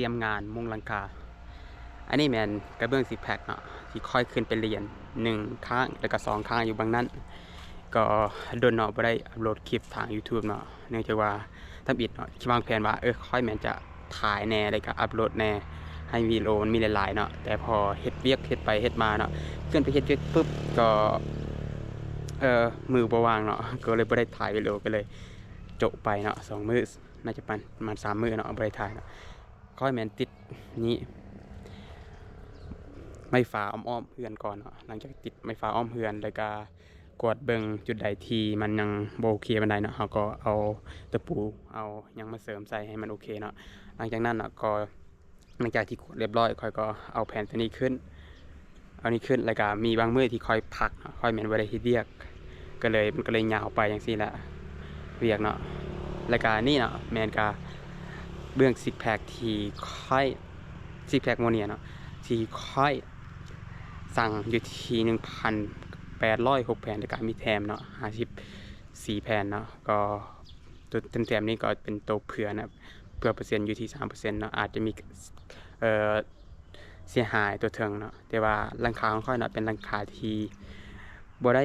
ຕຽມງານມຸງຫຼັງຄາ. ອັນນີ້ແມ່ນກະເບື້ອງຊິກແພັກເນາະ ທີ່ຂ້ອຍຂຶ້ນໄປລຽນໜຶ່ງຄັ້ງ ແລ້ວກະສອງຄັ້ງຢູ່ເບື້ອງນັ້ນ. ກໍດົນເນາະ ບໍ່ໄດ້ອັບໂຫຼດຄລິບທາງຢູທູບເນາະ ເນື່ອງຈາກວ່າທຳອິດເນາະ ຄິດວາງແຜນວ່າ ເອີ ຂ້ອຍແມ່ນຈະຖ່າຍແດ່ ແລ້ວກະອັບໂຫຼດແດ່ ໃຫ້ວິດີໂອມັນມີຫຼາຍໆເນາະ. ແຕ່ພໍເຮັດວຽກເຮັດໄປເຮັດມາເນາະ ເຄື່ອນໄປເຮັດວຽກປຶບ ກໍ ເອີ ມືບໍ່ວ່າງເນາະ ກໍເລີຍບໍ່ໄດ້ຖ່າຍວິດີໂອ ກໍເລີຍໂຈະໄປເນາະ ສອງມື້ ໜ້າຈະປະມານສາມມື້ເນາະ ບໍ່ໄດ້ຖ່າຍເນາະ. ຂ້ອຍແມ່ນຕິດນີ້ ໄມ້ຟາອ້ອມໆເຮືອນກ່ອນເນາະ. ຫຼັງຈາກຕິດໄມ້ຟາອ້ອມເຮືອນ ແລ້ວກະກວດເບິ່ງຈຸດໃດທີ່ມັນຍັງບໍ່ໂອເຄປານໃດເນາະ ເຮົາກໍເອົາຕະປູ ເອົາຫຍັງມາເສີມໃສ່ໃຫ້ມັນໂອເຄເນາະ. ຫຼັງຈາກນັ້ນເນາະ ກໍ ຫຼັງຈາກທີ່ກວດລຽບຮ້ອຍ ຂ້ອຍກໍເອົາແຜ່ນຕົວນີ້ຂຶ້ນ ເອົານີ້ຂຶ້ນ ແລ້ວກະມີບາງມື້ທີ່ຂ້ອຍພັກເນາະ ຂ້ອຍແມ່ນບໍ່ໄດ້ເຮັດວຽກ ກໍເລີຍ ມັນກໍເລີຍຍາວໄປຈັ່ງຊີ້ແຫຼະ ວຽກເນາະ. ແລ້ວກະນີ້ເນາະ ແມ່ນກະເບື້ອງຊິກແພັກທີ່ຂ້ອຍ ຊິກແພັກໂມເນຍເນາະ ທີ່ຂ້ອຍສັ່ງຢູ່ທີ່ໜຶ່ງພັນແປດຮ້ອຍຫົກແຜ່ນ ແລ້ວກະມີແຖມເນາະ ຫ້າສິບສີ່ແຜ່ນເນາະ. ກໍ ຕົວແຖມໆນີ້ກໍເປັນຕົວເຜື່ອນະ ເຜື່ອເປີເຊັນຢູ່ທີ່ສາມເປີເຊັນເນາະ ອາດຈະມີ ເອີ ເສຍຫາຍຕົວເທິງເນາະ. ແຕ່ວ່າຫຼັງຄາຂອງຂ້ອຍເນາະ ເປັນຫຼັງຄາທີ່ບໍ່ໄດ້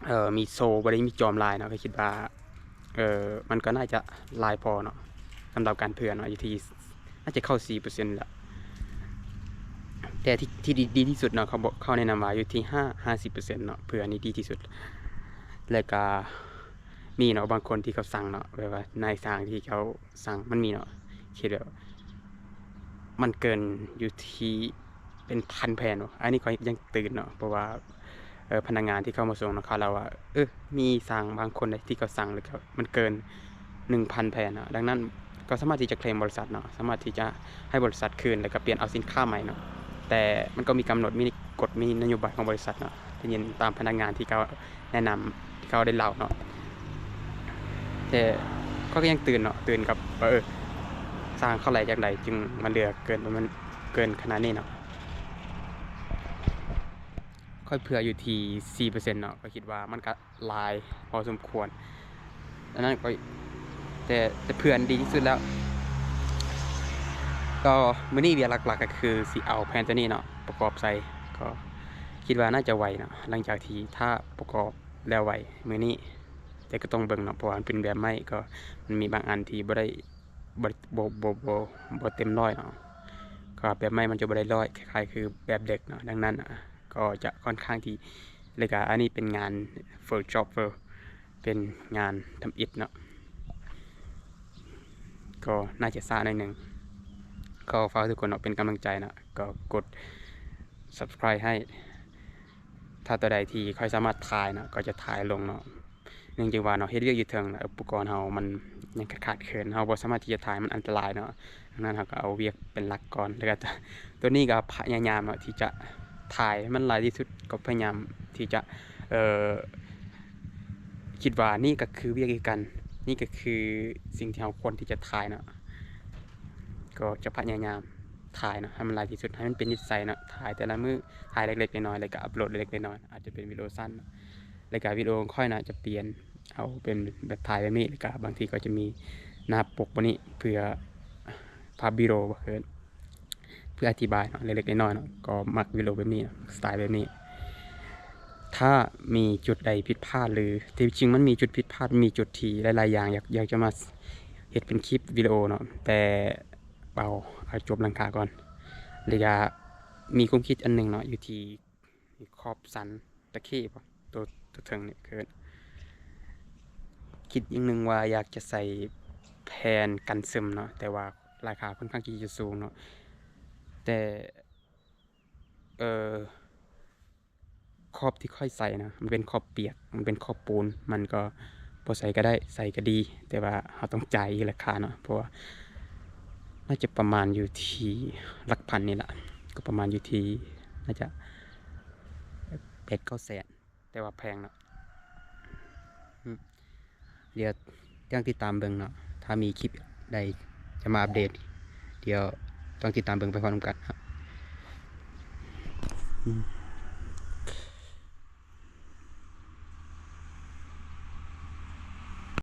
ເອີ ມີໂຊ ບໍ່ໄດ້ມີຈອມຫຼາຍເນາະ ກໍຄິດວ່າ ເອີ ມັນກໍໜ້າຈະຫຼາຍພໍເນາະ ສຳລັບການເຜື່ອນເນາະ ຢູ່ທີ່ ໜ້າຈະເຂົ້າສີ່ເປີເຊັນແລ້ວ. ແຕ່ທີ່ ທີ່ດີ ດີທີ່ສຸດເນາະ ເຂົາບອກ ເຂົາແນະນຳວ່າຢູ່ທີ່ຫ້າ ຫ້າສິບເປີເຊັນເນາະ ເຜື່ອນີ້ດີທີ່ສຸດ. ແລ້ວກະມີເນາະ ບາງຄົນທີ່ເຂົາສັ່ງເນາະ ແບບວ່ານາຍຊ່າງທີ່ເຂົາສັ່ງ ມັນມີເນາະ ຄິດແບບ ມັນເກີນຢູ່ທີ່ເປັນພັນແຜ່ນເນາະ. ອັນນີ້ຂ້ອຍຍັງຕື່ນເນາະ ເພາະວ່າ ເອີ ພະນັກງານທີ່ເຂົ້າມາສົ່ງເນາະ ເຂົາເລົ່າວ່າ ເອີ ມີຊ່າງບາງຄົນເດທີ່ເຂົາສັ່ງ ແລ້ວກໍມັນເກີນໜຶ່ງພັນແຜ່ນເນາະ. ດັ່ງນັ້ນກໍສາມາດທີ່ຈະເຄລມບໍລິສັດເນາະ ສາມາດທີ່ຈະໃຫ້ບໍລິສັດຄືນ ແລ້ວກໍປ່ຽນເອົາສິນຄ້າໃໝ່ເນາະ. ແຕ່ມັນກໍມີກຳນົດ ມີກົດ ມີນະໂຍບາຍຂອງບໍລິສັດເນາະ ໄດ້ຍິນຕາມພະນັກງານທີ່ເຂົາແນະນຳ ທີ່ເຂົາໄດ້ເລົ່າເນາະ. ແຕ່ຂ້ອຍກໍຍັງຕື່ນເນາະ ຕື່ນກັບວ່າ ເອີ ຊ່າງເຂົາໄລ່ຈັ່ງໃດຈຶ່ງມາເຫຼືອເກີນ ປະມານເກີນຂະໜາດນີ້ເນາະ. ຂ້ອຍເຜື່ອຢູ່ທີ່ສີ່ເປີເຊັນເນາະ ຂ້ອຍຄິດວ່າມັນກະຫຼາຍພໍສົມຄວນ. ອັນນັ້ນຂ້ອຍ ແຕ່ ແຕ່ເຜື່ອນີ້ດີທີ່ສຸດແລ້ວ. ກໍມື້ນີ້ວຽກຫຼັກໆກໍຄືຊິເອົາແຜ່ນຕົວນີ້ເນາະ ປະກອບໃສ່ ກໍຄິດວ່າໜ້າຈະໄວເນາະ ຫຼັງຈາກທີ່ຖ້າປະກອບແລ້ວໄວມື້ນີ້. ແຕ່ກໍຕ້ອງເບິ່ງເນາະ ເພາະວ່າມັນເປັນແບບໄມ້ ກໍມັນມີບາງອັນທີ່ບໍ່ໄດ້ ບໍ່ ບໍ່ ບໍ່ ບໍ່ ບໍ່ເຕັມຮ້ອຍເນາະ. ກໍແບບໄມ້ມັນຈະບໍ່ໄດ້ຮ້ອຍ ຄ້າຍໆຄືແບບເຫຼັກເນາະ. ດັ່ງນັ້ນ ກໍຈະຂ້ອນຂ້າງທີ່ ແລ້ວກະອັນນີ້ເປັນງານ first job ເປັນງານທຳອິດເນາະ ກໍໜ້າຈະຊ້າໜ້ອຍໜຶ່ງ. ກໍຝາກທຸກຄົນເນາະ ເປັນກຳລັງໃຈເນາະ ກໍກົດ subscribe ໃຫ້ ຖ້າຕົວໃດທີ່ຂ້ອຍສາມາດຖ່າຍເນາະ ກໍຈະຖ່າຍລົງເນາະ. ເນື່ອງຈາກວ່າເນາະ ເຮັດວຽກຢູ່ເທິງ ແລະ ອຸປະກອນເຮົາມັນຍັງຂາດເຂີນ ເຮົາບໍ່ສາມາດທີ່ຈະຖ່າຍ ມັນອັນຕະລາຍເນາະ. ດັ່ງນັ້ນເຮົາກໍເອົາວຽກເປັນຫຼັກກ່ອນ ແລ້ວກໍ ຕົວນີ້ກໍພະຍາຍາມເນາະ ທີ່ຈະຖ່າຍໃຫ້ມັນຫຼາຍທີ່ສຸດ ກໍພະຍາຍາມທີ່ຈະ ເອີ ຄິດວ່ານີ້ກໍຄືວຽກຄືກັນ ນີ້ກໍຄືສິ່ງທີ່ເຮົາຄວນທີ່ຈະຖ່າຍເນາະ. ກໍຈະພະຍາຍາມຖ່າຍເນາະ ໃຫ້ມັນຫຼາຍທີ່ສຸດ ໃຫ້ມັນເປັນນິດໄສເນາະ ຖ່າຍແຕ່ລະມື້ ຖ່າຍເລັກໆນ້ອຍໆ ແລ້ວກໍອັບໂຫຼດເລັກໆນ້ອຍໆ ອາດຈະເປັນວິດີໂອສັ້ນເນາະ. ແລ້ວກະວິດີໂອຂອງຂ້ອຍນະ ຈະປ່ຽນເອົາເປັນແບບຖ່າຍແບບນີ້ ແລ້ວກະບາງທີກໍຈະມີໜ້າປົກແບບນີ້ ເພື່ອພັບວິດີໂອ ເພື່ອອະທິບາຍເນາະ ເລັກໆນ້ອຍໆເນາະ. ກໍມັກວິດີໂອແບບນີ້ເນາະ ສະໄຕແບບນີ້. ຖ້າມີຈຸດໃດຜິດພາດ ຫຼື ທີ່ຈິງມັນມີຈຸດຜິດພາດ ມີຈຸດທີ່ຫຼາຍໆຢ່າງ ຢາກ ຢາກຈະມາເຮັດເປັນຄລິບວິດີໂອເນາະ ແຕ່ເອົາ ເອົາຈົບຫຼັງຄາກ່ອນ. ແລ້ວກະມີຄວາມຄິດອັນໜຶ່ງເນາະ ຢູ່ທີ່ ມີຂອບສັນຕະເຂບໍ ໂຕ ໂຕເທິງນີ້ຄື ຄິດຢ່າງໜຶ່ງວ່າຢາກຈະໃສ່ແຜ່ນກັນຊຶມເນາະ ແຕ່ວ່າລາຄາຂ້ອນຂ້າງທີ່ຈະສູງເນາະ. ແຕ່ ເອີ ຂອບທີ່ຂ້ອຍໃສ່ນະ ມັນເປັນຂອບປຽກ ມັນເປັນຂອບປູນ ມັນກໍບໍ່ໃສ່ກໍໄດ້ ໃສ່ກໍດີ ແຕ່ວ່າເຮົາຕ້ອງຈ່າຍອີກລາຄາເນາະ ເພາະວ່າໜ້າຈະປະມານຢູ່ທີ່ຫຼັກພັນນີ້ລະ ກໍປະມານຢູ່ທີ່ ໜ້າຈະແປດເກົ້າແສນ ແຕ່ວ່າແພງເນາະ. ອືມ ດຽວຕ້ອງຕິດຕາມເບິ່ງເນາະ ຖ້າມີຄລິບໃດຈະມາອັບເດດ ດຽວຕ້ອງຕິດຕາມເບິ່ງໄປພ້ອມນຳກັນເນາະ. ອືມ